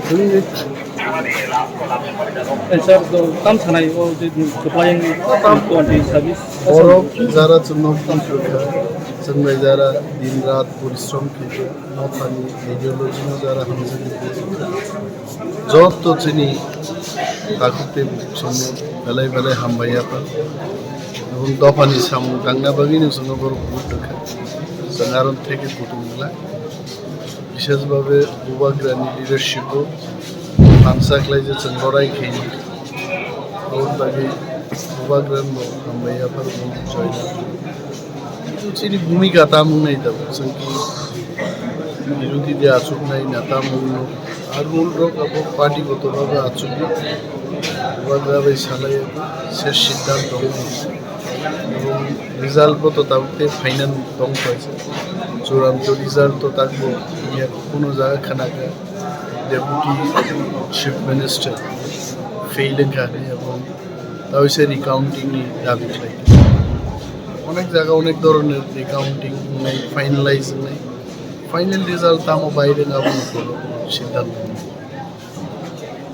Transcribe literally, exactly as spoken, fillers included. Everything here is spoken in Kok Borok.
Eh, sir, do tam sanai o je kwplai yang twenty service. Borok jara chwngno buji rwkha, chwngnai jara din rat porishrom khaikha, mothani ideology no jara hamjagwi buji rwkha. Joto chini takhuk tei bukhuk songno belai belai hambai yapha. Ebong dophani samung tangna bagwino chwngno borok vote rwkha. Chwng aro theke kutung glak. Bishesh bhabe Bubagrani leadership o thansa khlai je chwng lorai khaini. Aboni bagwi Bubagrano hambai yapharokno join. Kintu chini bhumika tamo wngnai tabuk chwng ki birodhi de achuknai na tamo wngno. Ar rule rok abo party goto bhabe achuknai. Bubagra bai salai se siddhanto wngnai. Ebong result bo to tabuk tei final tong paisa. Churanto result to takbo ya kuno jaga khana kha. Deputy Chief Minister fail wngkha hinwi ebong tawisa recounting ni dabi khlai. Onek jaga onek doroner recounting wngnai, finalize wngnai. Final result tamo bai rwng abo no siddhanto.